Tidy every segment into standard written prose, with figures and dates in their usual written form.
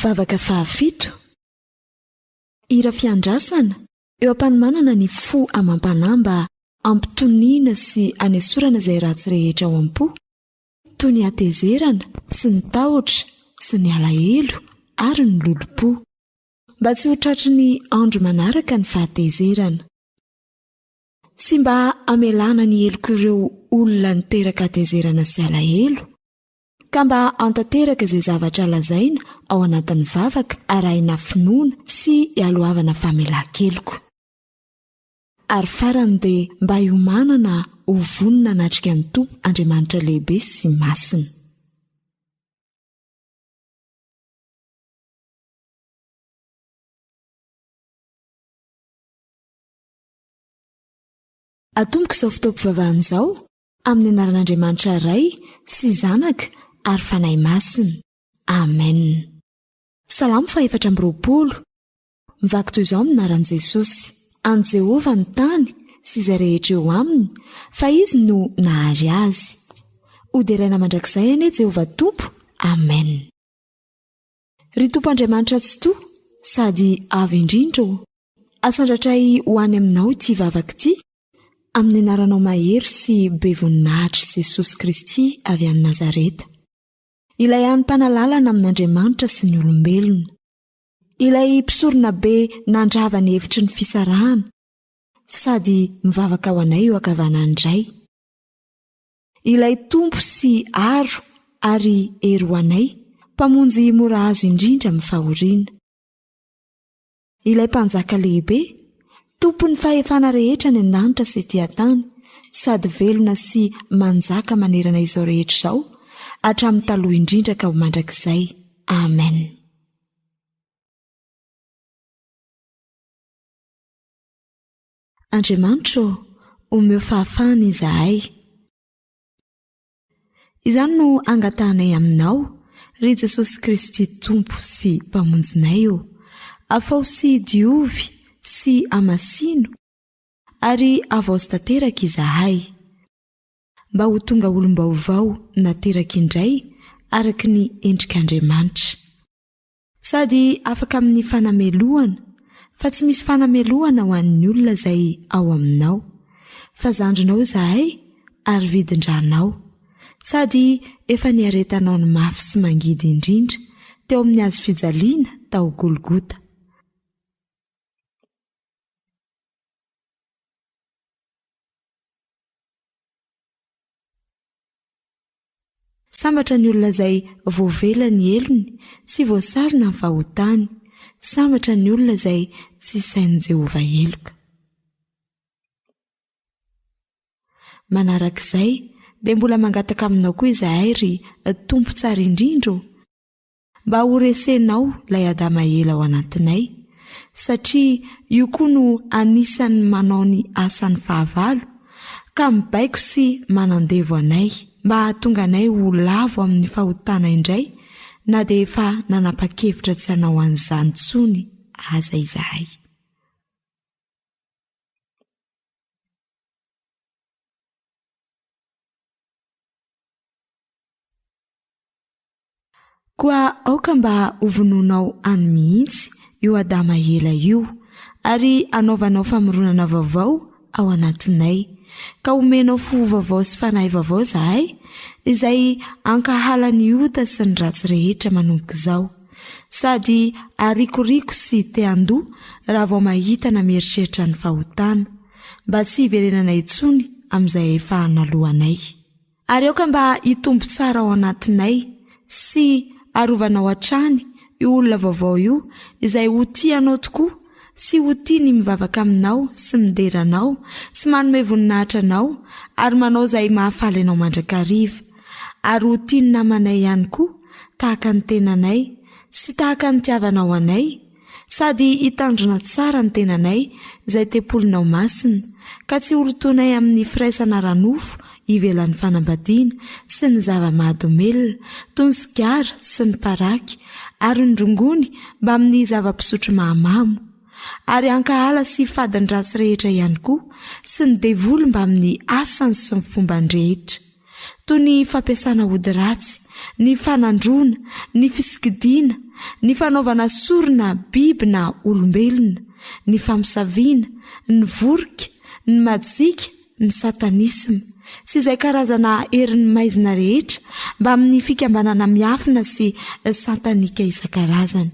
Vavaka fahafito. Hira fiandrasana, eo am-panomanana ny fo amam-panahy mba hampitoniana sy hanesorana izay ratsy rehetra ao am-po, toy ny hatezerana sy ny tahotra sy ny alahelo ary ny lolompo. Mba tsy ho tratry ny andro manaraka ny fahatezerana. Sy mba hamelana ny helok'ireo olona niteraka hatezerana sy alahelo, ka mba hantanteraka izay zavatra lazaina ao anatin'ny vavaka arahina finoana sy ialohavana famelan-keloka. Ary farany dia mba hiomanana ho vonona hanatrika ny Tompo Andriamanitra lehibe sy masina. Atomboka izao fotoam-pivavahana izao amin'ny anaran'Andriamanitra Ray sy Zanaka ary Fanahy Masina. Amen. Salamo faha 24. Mivaky toy izao amin'ny anaran'i Jesosy. An'i Jehovah ny tany sy izay rehetra eo aminy, fa Izy no nahary azy. Hoderaina mandrakizay anie Jehovah Tompo. Amen. Ry Tompo Andriamanitra Tsitoha sady Avo Indrindra ô, asandratray ho any Aminao ity vavaka ity, amin'ny anaranao mahery sy be voninahitry Jesosy Kristy avy any Nazareta, Ilay hany Mpanalalana amin'Andriamanitra sy ny olombelona, Ilay Mpisoronabe nandrava ny hevitry ny fisarahana, sady mivavaka ho anay eo ankavanan'ny Ray. Ilay Tompo sy Aro ary Hery ho anay, Mpamonjy mora azo indrindra amin'ny fahoriana. Ilay Mpanjaka lehibe, Tompon'ny fahefana rehetra any an-danitra sy ety an-tany, sady velona sy manjaka manerana izao rehetra izao, hatramin'ny taloha indrindra ka ho mandrakizay. Amen. Andriamanitra ô, omeo fahafahana izahay. Izany no angatahanay Aminao, ry Jesosy Kristy Tompo sy Mpamonjinay ô. Afaho sy diovy sy hamasino ary havaozy tanteraka izahay, mba ho tonga olom-baovao nateraka indray araka ny endrik'Andriamanitra. Sady afaka amin'ny fanamelohana, fa tsy misy fanamelohana ho an'ny olona izay ao aminao. Fa zandrinao izahay ary vidin-dranao. Sady efa niaretanao ny mafy sy mangidy indrindra teo amin'ny hazo fijaliana tao Golgota. Sambatra ny olona izay voavela ny helony sy voasarona ny fahotany. Sambatra ny olona izay tsy sain'i Jehovah heloka. Manarak'izay, dia mbola mangataka aminao koa izahay, ry Tompo tsara indrindra ô, Mba ho resenao ilay Adama ela ao anatinay, satria io koa no anisan'ny manao ny asan'ny fahavalo, ka mibaiko sy manandevo anay, mba hahatonga anay ho lavo amin'ny fahotana indray, na dia efa nanapa-kevitra tsy hanao an'izany intsony aza izahay. Koa aoka mba hovonoinao any mihitsy io Adama ela io, ary hanaovanao famoronana vaovao ao anatinay, ka homenao fo vaovao sy fanahy vaovao izahay, izay hankahala ny ota sy ny ratsy rehetra manomboka izao, sady harikoriko sy te handoa raha vao mahita na mieritreritra ny fahotana, mba tsy hiverenana intsony amin'izay efa naloanay. Ary aoka mba hitombo tsara ao anatinay sy arovanao hatrany io olona vaovao io izay ho tia anao tokoa sy ho tia ny mivavaka aminao sy midera anao sy manome voninahitra anao ary manao izay mahafaly anao mandrakariva ary ho tia ny namanay ihany koa tahaka ny tenanay sy tahaka ny nitiavanao anay Sady hitandrina tsara ny tenanay izay tempolinao masina, ka tsy holotoinay amin'ny firaisana ara-nofo ivelan'ny fanambadiana sy ny zava-mahadomelina, toy ny sigara sy ny paraky ary ny rongony mbamin'ny zava-pisotro mahamamo, ary hankahala sy hifady ny ratsy rehetra ihany koa, sy ny devoly mbamin'ny asany sy ny fombany rehetra. Toy ny fampiasana ody ratsy, ny fanandroana, ny fisikidiana, ny fanaovana sorona biby na olombelona, ny famosaviana, ny vorika, ny majika, ny satanisma, sy izay karazana herin'ny maizina rehetra mbamin'ny fikambanana miafina sy satanika isan-karazany.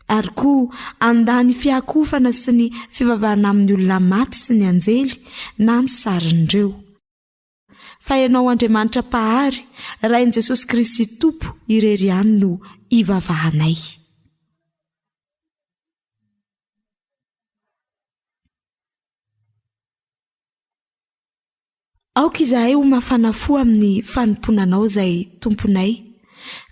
Ary koa handà ny fiakofana sy ny fivavahana amin'ny olona maty sy ny anjely na ny sarin'ireo. Fa Ianao Andriamanitra Mpahary, Rain'i Jesosy Kristy Tompo irery ihany no ivavahanay. Aoka izahay ho mafana fo amin'ny fanompoana Anao izay Tomponay,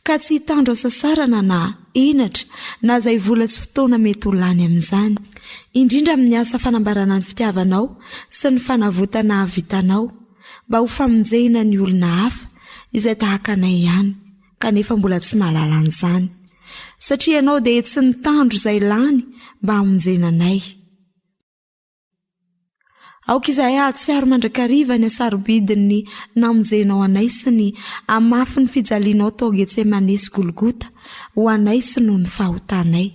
ka tsy hitandro hasasarana na henatra na izay vola sy fotoana mety ho lany amin'izany, indrindra amin'ny asa fanambarana ny fitiavanao sy ny fanavotana vitanao, mba ho famonjena ny olona hafa izay tahaka anay ihany, kanefa mbola tsy mahalala an'izany. Satria Ianao dia tsy nitandro izay lany mba hamonjena anay. Aoka izahay hahatsiaro mandrakariva ny hasarobidin'ny namonjenao anay sy ny hamafin'ny fijalianao tao Getsemane sy Golgota ho anay sy noho ny fahotanay.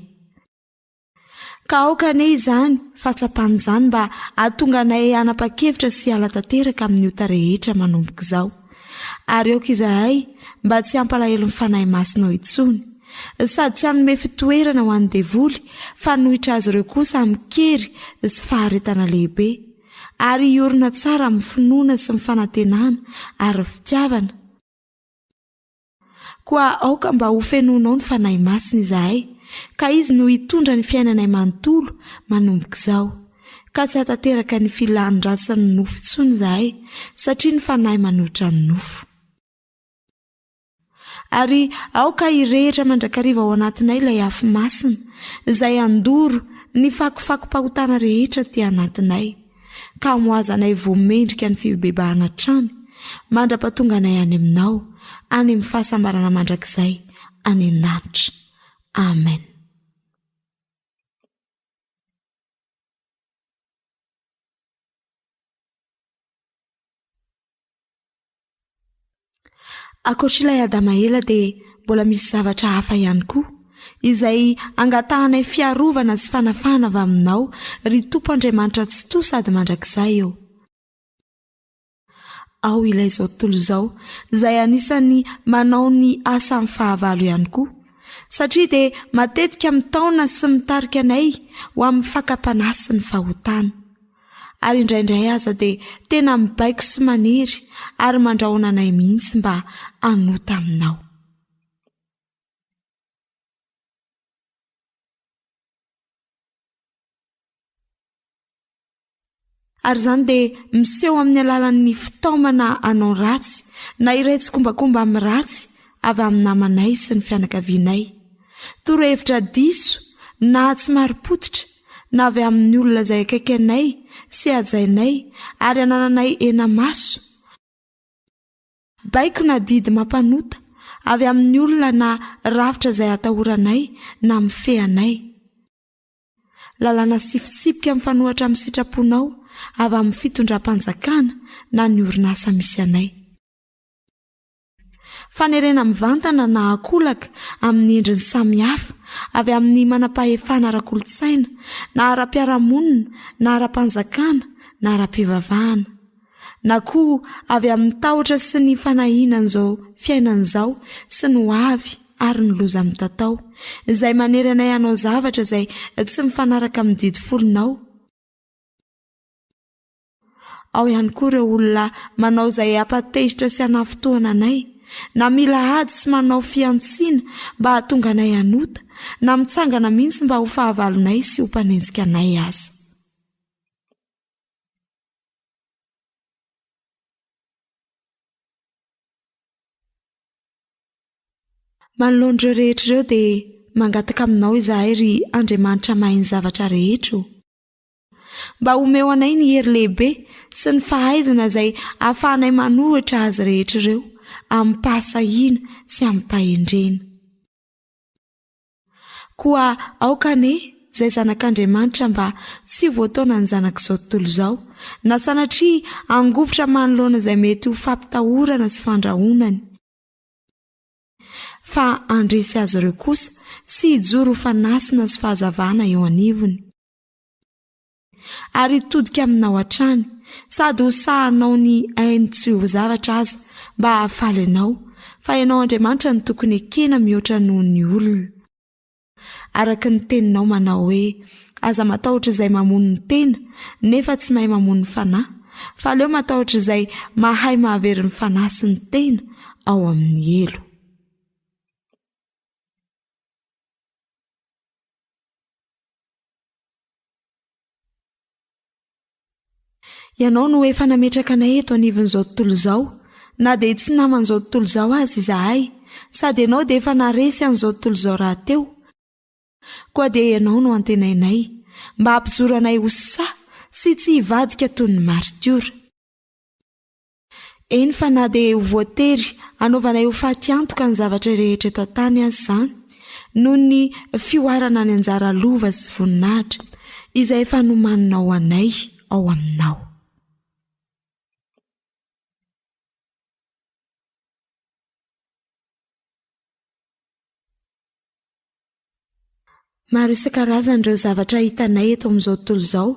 Ka aoka anie izany fahatsapana izany mba hahatonga anay hanapa-kevitra sy hiala tanteraka amin'ny ota rehetra manomboka izao. Ary aoka izahay mba tsy hampalahelo ny Fanahy Masinao intsony, sady tsy hanome fitoerana ho an'ny devoly, fa hanohitra azy ireo kosa amin-kery sy faharetana lehibe, ary hiorina tsara amin'ny finoana sy ny fanantenana ary ny fitiavana. Koa aoka mba hofenoinao ny Fanahy Masina izahay, ka Izy no hitondra ny fiainanay manontolo manomboka izao, ka tsy hahatanteraka ny filan'ny ratsin'ny nofo intsony izahay, satria ny Fanahy manohitra ny nofo. Ary aoka hirehitra mandrakariva ao anatinay ilay afo masina, izay handoro ny fakofakom-pahotana rehetra aty anatinay, ka hamoazanay voa mendrika ny fibebahana hatrany, mandra-pahatonga anay any aminao, any amin'ny fahasambarana mandrakizay any an-danitra. Amen. Ankoatr'ilay Adama ela dia mbola misy zavatra hafa ihany koa, izay angatahanay fiarovana sy fanafahana avy aminao, ry Tompo Andriamanitra Tsitoha sady Mandrakizay ô. Ao ilay izao tontolo izao, izay anisan'ny manao ny asan'ny fahavalo ihany koa, satria dia matetika mitaona sy mitarika anay ho amin'ny fakam-panahy sy ny fahotana. Ary indraindray aza dia tena mibaiko sy manery ary mandrahona anay mihitsy mba hanota aminao. Ary izany dia miseho amin'ny alalan'ny fitaomana hanao ratsy na iray tsikombakomba amin'ny ratsy avy amin'ny namanay sy ny fianakavianay. Torohevitra diso na tsy marim-pototra na avy amin'ny olona izay akaiky anay sy hajainay ary anananay hena-maso. Baiko na didy mampanota avy amin'ny olona na rafitra izay atahoranay na mifehy anay. Lalàna sy fitsipika mifanohatra amin'ny sitraponao avy amin'ny fitondram-panjakana na ny orinasa misy anay. Fanerena mivantana na ankolaka amin'ny endriny samihafa avy amin'ny manam-pahefana ara-kolontsaina na ara-piarahamonina na ara-panjakana na ara-pivavahana, na koa avy amin'ny tahotra sy ny fanahiana an'izao fiainana izao sy ny ho avy ary ny loza mitatao, izay manery anay hanao zavatra izay tsy mifanaraka amin'ny didy folonao. Ao ihany koa ireo olona manao izay hampatezitra sy hanafintohina anay, na mila ady sy manao fihantsiana mba hahatonga anay hanota, na mitsangana mihitsy mba ho fahavalonay sy ho mpanenjika anay aza. Manoloana ireo rehetra ireo dia mangataka aminao izahay ry Andriamanitra mahay ny zavatra rehetra ô. Mba omeo anay ny hery lehibe sy ny fahaizana izay ahafahanay manohitra azy rehetra ireo amim-pahasahiana sy amim-pahendrena. Koa aoka anie Izay zanak'Andriamanitra mba tsy ho voataonan'ny zanak'izao tontolo izao, na sanatria hangovitra manoloana izay mety ho fampitahorana sy fandrahonany, fa handresy azy ireo kosa sy hijoro ho fanasina sy fahazavana eo anivony. Ary hitodika aminao hatrany, sady ho sahanao ny ainy tsy ho zavatra aza, mba hahafaly anao, fa ianao Andriamanitra no tokony ekena mihoatra noho ny olona. Araka ny teninao manao hoe, Aza matahotra izay mamono ny tena, nefa tsy mahay mamono ny fanahy, fa aleo matahotra izay mahay mahavery ny fanahy sy ny tena ao amin'ny helo. Ianao no efa nametraka anay eto anivon'izao tontolo izao, na dia tsy naman'izao tontolo izao aza izahay, sady Ianao dia efa naharesy an'izao tontolo izao rahateo. Koa dia Ianao no antenainay, mba hampijoro anay ho sahy sy tsy hivadika toy ny maritiora. Eny fa na dia ho voatery hanaovanay ho faty antoka ny zavatra rehetra eto an-tany aza izany, noho ny fihoarana ny anjara lova sy voninahitra izay efa nomaninao ho anay ao aminao. Maro isan-karazany ireo zavatra hitanay eto amin'izao tontolo izao.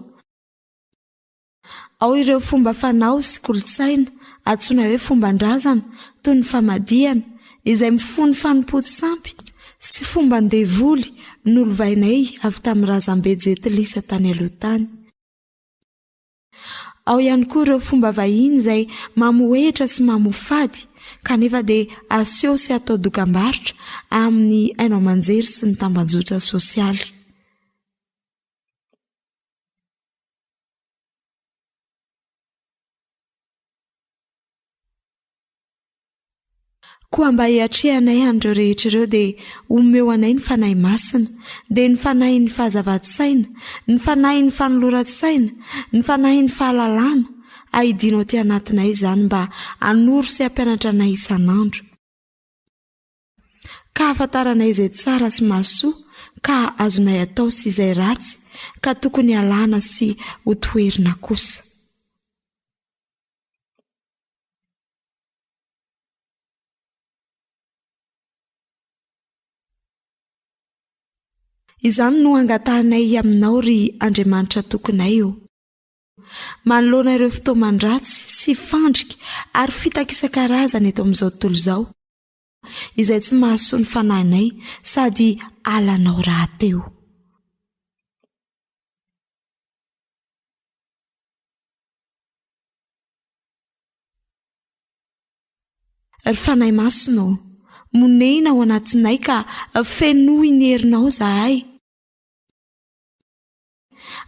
Ao ireo fomba fanao sy kolontsaina antsoina hoe fomban-drazana toy ny famadihana, izay mifono fanompoan-tsampy sy fomban-devoly nolovainay avy tamin'ny razambe jentilisa tany aloha tany. Ao ihany koa ireo fomba vahiny izay mamohehitra sy mamofady kanefa dia aseho sy atao dokambarotra amin'ny haino aman-jery sy ny tambajotra sosialy. Koa mba hiatrehanay an'ireo rehetra ireo dia omeo anay ny Fanahy Masina, dia ny Fanahin'ny fahazavan-tsaina, ny Fanahin'ny fanoloran-tsaina, ny Fanahin'ny fahalalana, aidino aty anatinay izany mba hanoro sy hampianatra anay isan'andro. Ka hahafantaranay izay tsara sy mahasoa ka azonay atao sy izay ratsy ka tokony halana sy hotoherina kosa. Izany no angatahanay aminao ry Andriamanitra Tokinay ô. Manoloana ireo fitaoman-dratsy sy fandrika ary fitaka isan-karazany eto amin'izao tontolo izao, izay tsy mahasoa ny fanahinay sady halanao rahateo. Ry Fanahy Masina ô, monena ao anatinay ka fenoy ny herinao izahay,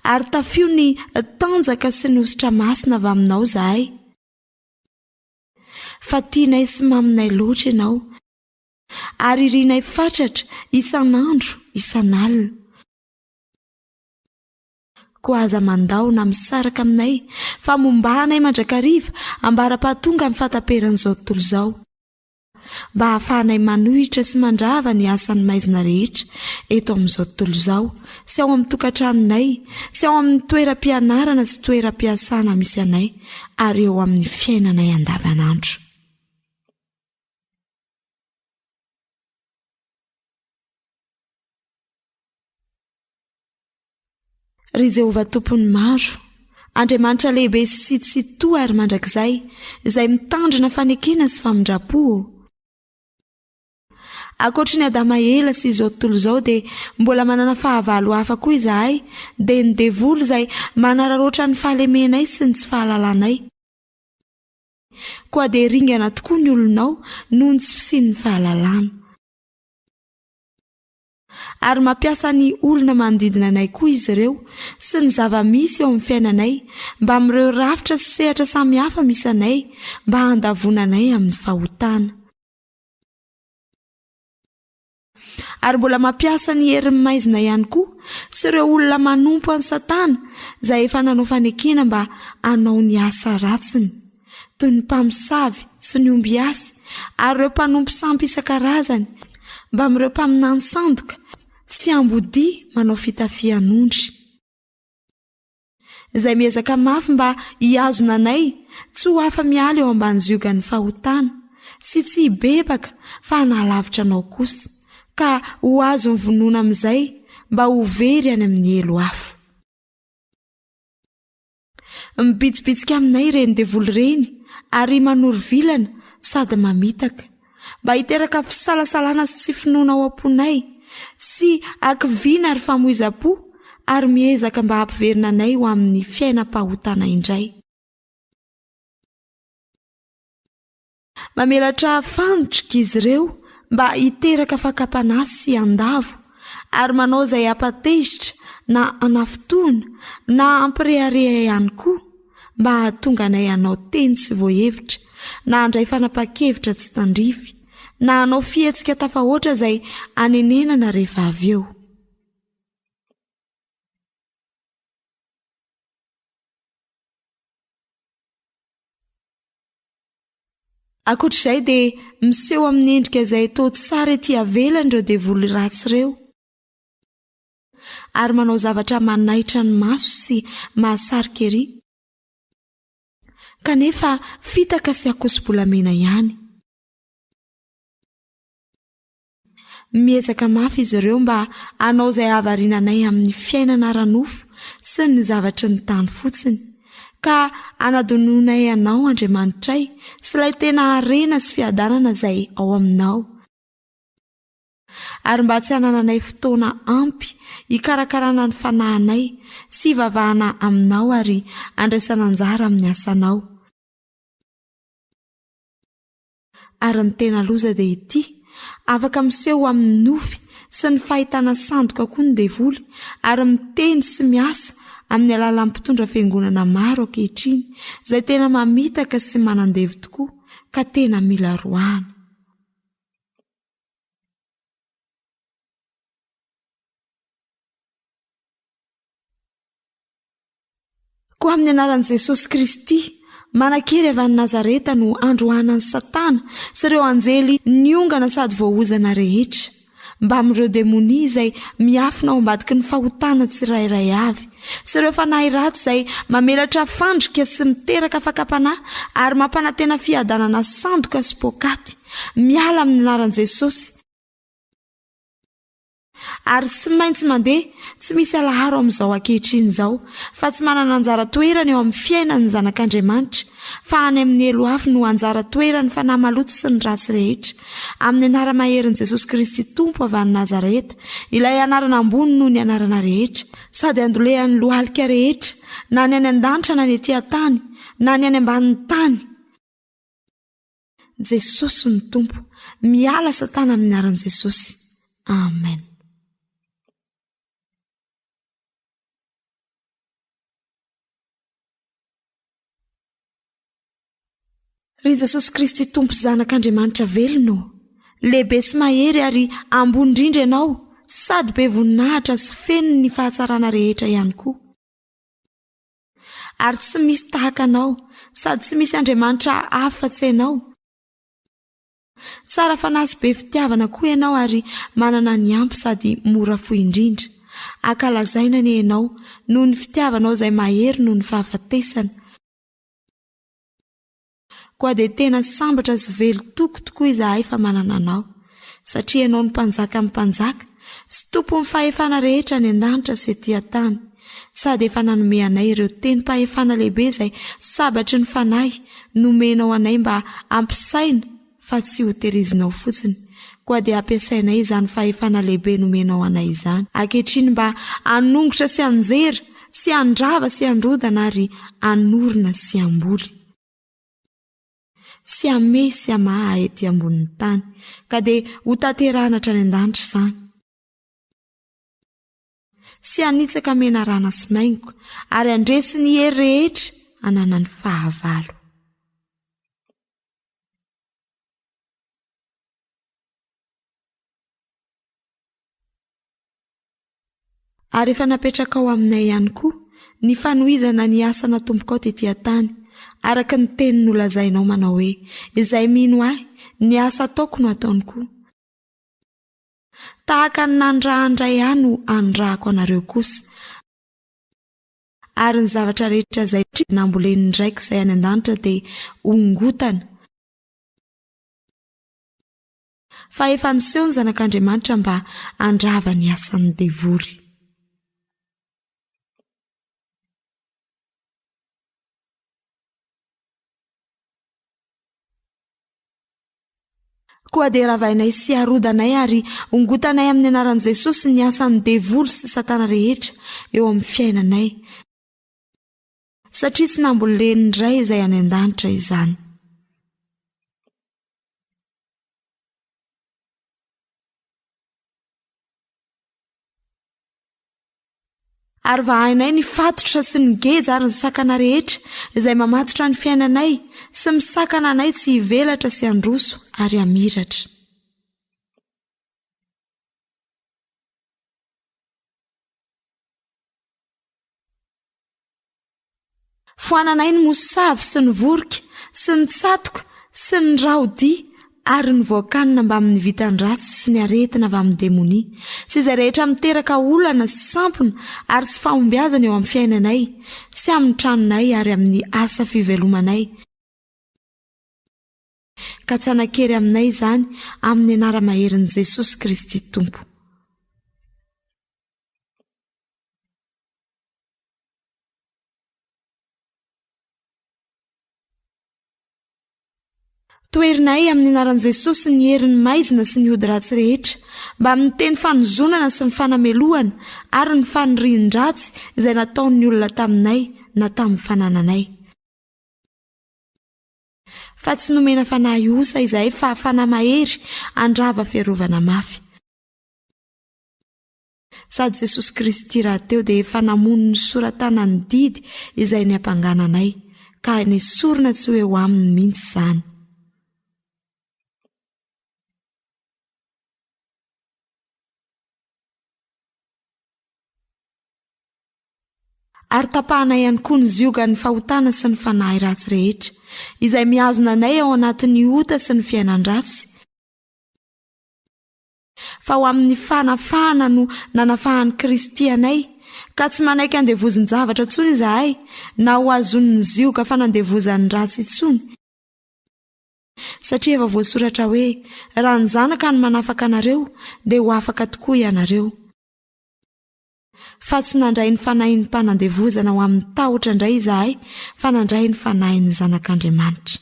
ary tafio ny tanjaka sy ny hosotra masina avy aminao izahay. Fa tianay sy maminay loatra ianao, ary irinay fatratra isan'andro isan'alina. Koa aza mandao na misaraka aminay, fa mombà anay mandrakariva ambara-pahatonga amin'ny fahataperan'izao tontolo izao. Mba hahafahanay manohitra sy mandrava ny asan'ny maizina rehetra eto amin'izao tontolo izao sy ao amin'ny tokantranonay sy ao amin'ny toeram-pianarana sy toeram-piasana misy anay ary eo amin'ny fiainanay andavanandro. Ry Jehovah Tompon'ny maro, Andriamanitra lehibe sy Tsitoha ary mandrakizay, izay mitandrina fanekena sy famindram-po ô! Ankoatry ny Adama ela sy izao tontolo izao dia mbola manana fahavalo hafa koa izahay, dia ny devoly izay manararaotra ny fahalemenay sy ny tsy fahalalanay. Koa dia ringana tokoa ny olonao noho ny tsy fisian'ny fahalalana. Ary mampiasa ny olona manodidina anay koa izy ireo sy ny zava-misy eo amin'ny fiainanay mbamin'ireo rafitra sy sehatra samihafa misy anay mba handavoana anay amin'ny fahotana. Ary mbola mampiasa ny herin'ny maizina ihany koa sy ireo olona manompo an'i Satana izay efa nanao fanekena mba hanao ny asa ratsiny, toy ny mpamosavy sy ny ombiasy ary ireo mpanompo sampy isan-karazany, mbamin'ireo mpaminany sandoka. sy ambodia manao fitafian'ondry. Izay miezaka mafy mba hihazona anay tsy ho afa-miala eo ambany ziogan'ny fahotana, sy tsy hibebaka fa hanalavitra anao kosa, ka ho azony vonoina amin'izay mba ho very any amin'ny helo afo. Mibitsibitsika aminay ireny devoly ireny ary manoro vilana sady mamitaka, mba hiteraka fisalasalana sy tsy finoana ao am-ponay, sy hakiviana ary famoizam-po, ary miezaka mba hampiverina anay ho amin'ny fiainam-pahotana indray. Mamelatra fandrika izy ireo mba hiteraka fakam-panahy sy handavo, ary manao izay hampatezitra na hanafintohina na hampirehareha ihany koa mba hahatonga anay hanao teny tsy voahevitra na handray fanapahan-kevitra tsy tandrify na hanao fihetsika tafahoatra izay hanenenana rehefa avy eo. Ankoatra izay dia miseho amin'ny endrika izay toa tsara ety avelany ireo devoly ratsy ireo ary manao zavatra manaitra ny maso sy mahasarika ery kanefa fitaka sy akoso-bolamena ihany. Miezaka mafy izy ireo mba hanao izay hahavariana anay amin'ny fiainana ara-nofo sy ny zavatry ny tany fotsiny, ka hanadinoanay Anao, Andriamanitray, sy ilay tena harena sy fiadanana izay ao Aminao, ary mba tsy hanananay fotoana ampy hikarakarana ny fanahinay sy hivavahana Aminao ary handraisana anjara amin'ny asanao. Ary ny tena loza dia ity, afaka miseho amin'ny nofy sy ny fahitana sandoka koa ny devoly ary miteny sy miasa amin'ny alalan'ny mpitondra fiangonana maro ankehitriny izay tena mamitaka sy manandevo tokoa ka tena mila roahana. Koa amin'ny anaran'i Jesosy Kristy, manan-kery avy any Nazareta no androahana an'i Satana sy ireo anjely niongana sady voaozana rehetra, mbamin'ireo demonia izay miafina ao ambadiky ny fahotana tsirairay avy, sy ireo fanahy ratsy izay mamelatra fandrika sy miteraka fakam-panahy ary mampanantena fiadanana sandoka sy poakaty. Miala amin'ny anaran'i Jesosy! Ary tsy maintsy mandeha, tsy misy alaharo amin'izao ankehitriny izao, fa tsy manana anjara toerana eo amin'ny fiainan'ny zanak'Andriamanitra, fa any amin'ny helo afo no anjara toeran'ny fanahy maloto sy ny ratsy rehetra. Amin'ny anara-maherin'i Jesosy Kristy Tompo avy any Nazareta, ilay anarana ambony noho ny anarana rehetra, sady andolehan'ny lohalika rehetra, na ny any an-danitra na ny ety an-tany, na ny any ambanin'ny tany, Jesosy no Tompo. Miala satana amin'ny anaran'i Jesosy. Amen. Ry Jesosy Kristy Tompo Zanak'Andriamanitra velona ô, lehibe sy mahery ary ambony indrindra Ianao, sady be voninahitra sy feno ny fahatsarana rehetra ihany koa. Ary tsy misy tahaka Anao, sady tsy misy Andriamanitra afa-tsy Ianao. Tsara fanahy sy be fitiavana koa Ianao ary manana ny ampy sady mora fo indrindra. Ankalazaina anie Ianao noho ny fitiavanao izay mahery noho ny fahafatesana. Koa dia tena sambatra sy velon-toky tokoa izahay fa manana Anao, satria Ianao no Mpanjakan'ny mpanjaka sy Tompon'ny fahefana rehetra any an-danitra sy ety an-tany, sady efa nanome anay ireo tenim-pahefana lehibe izay sabatry ny Fanahy nomenao anay mba hampisaina fa tsy hoterizinao fotsiny. Koa dia ampiasainay izany fahefana lehibe nomenao anay izany ankehitriny mba hanongotra sy hanjera sy handrava sy handrodana ary hanorina sy hamboly sy hamehy sy hamaha ety ambonin'ny tany, ka dia hotanterahana hatrany an-danitra izany, sy hanitsaka menarana sy maingoka, ary handresy ny hery rehetra ananan'ny fahavalo. Ary efa napetrakao aminay ihany koa ny fanohizana ny asa natombokao tetỳ an-tany, araka ny teny nolazainao manao hoe, Izay mino Ahy, ny asa ataoko no ataony koa. Tahaka ny nanirahan'ny Ray Ahy no anirahako anareo kosa. Ary ny zavatra rehetra izay nambolen'ny Raiko izay any an-danitra dia hongotana. Fa efa niseho ny Zanak'Andriamanitra mba handrava ny asan'ny devoly. Koa dia ravainay sy arodanay ary ongotanay amin'ny anaran'i Jesosy ny asan'ny devoly sy satana rehetra eo amin'ny fiainanay, satria tsy nambolen'ny Ray izay any an-danitra izany. Ary vahainay ny fatotra sy ny geja ary ny sakana rehetra izay mamatotra ny fiainanay sy misakana anay tsy hivelatra sy handroso ary hamiratra. Foananay ny mosavy sy ny vorika sy ny tsatoka sy ny raodia ary ny voakanina mbamin'ny vitan-dratsy sy ny aretina avy amin'ny demonia, sy izay rehetra miteraka olana sy sampona ary tsy fahombiazana eo amin'ny fiainanay sy amin'ny tranonay ary amin'ny asa fivelomanay, ka tsy hanan-kery aminay izany amin'ny anara-maherin'i Jesosy Kristy Tompo. Toherinay amin'ny anaran'i Jesosy ny herin'ny maizina sy ny ody ratsy rehetra, mbamin'ny teny fanozonana sy ny fanamelohana ary ny fanirian-dratsy izay nataon'ny olona taminay na tamin'ny fanananay. Fa tsy nomena fanahy osa izahay fa fanahy mahery handrava fiarovana mafy. Sady Jesosy Kristy rahateo dia efa namono ny sora-tanan'ny didy izay niampangana anay, ka nesorina tsy ho eo aminy mihitsy izany. Ary tapahana ihany koa ny ziogan'ny fahotana sy ny fanahy ratsy rehetra, izay mihazona anay ao anatin'ny ota sy ny fiainan-dratsy, Fa ho amin'ny fanafahana no nanafahan'i Kristy anay, ka tsy manaiky handevozin-javatra intsony izahay, na ho hazonin'ny zioga fanandevozan'ny ratsy intsony, satria efa voasoratra hoe, Raha ny Zanaka no manafaka anareo, dia ho afaka tokoa ianareo. Fa tsy nandray ny fanahin'ny mpanandevozana ho amin'ny tahotra indray izahay, fa nandray ny fanahin'ny Zanak'Andriamanitra.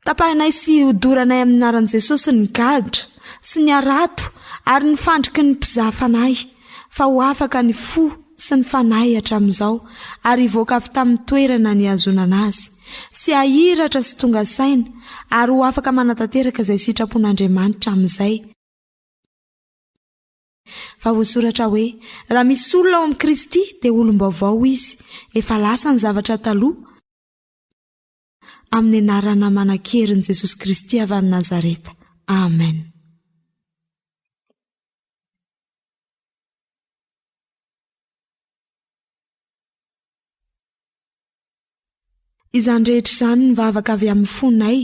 Tapahinay sy hodoranay amin'ny anaran'i Jesosy ny gadra sy ny harato ary ny fandriky ny mpizaha fanahy, fa ho afaka ny fo sy ny fanahy hatramin'izao ary hivoaka avy tamin'ny toerana nihazonana azy, sy hahiratra sy tonga saina ary ho afaka manatanteraka izay sitrapon'Andriamanitra amin'izay. Fa voasoratra hoe, Raha misy olona ao amin'i Kristy, dia olom-baovao izy, efa lasa ny zavatra taloha, amin'ny anarana manan-kerin'i Jesosy Kristy avy any Nazareta. Amen. Izany rehetra izany ny vavaka avy amin'ny fonay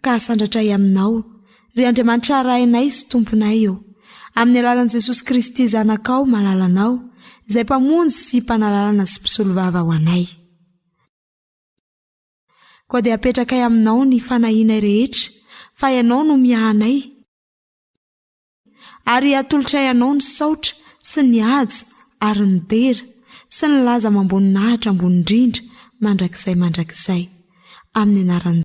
ka asandratray aminao, ry Andriamanitra Rainay sy Tomponay ô, amin'ny alalan'i Jesosy Kristy Zanakao malalanao, izay Mpamonjy sy Mpanalalana sy Mpisolovava ho anay. Koa dia apetrakay aminao ny fanahianay rehetra, fa Ianao no miahy anay, Ary atolotray anao ny saotra sy ny haja ary ny dera sy ny laza amam-boninahitra ambony indrindra mandrakizay mandrakizay. Amin'ny anaran'i.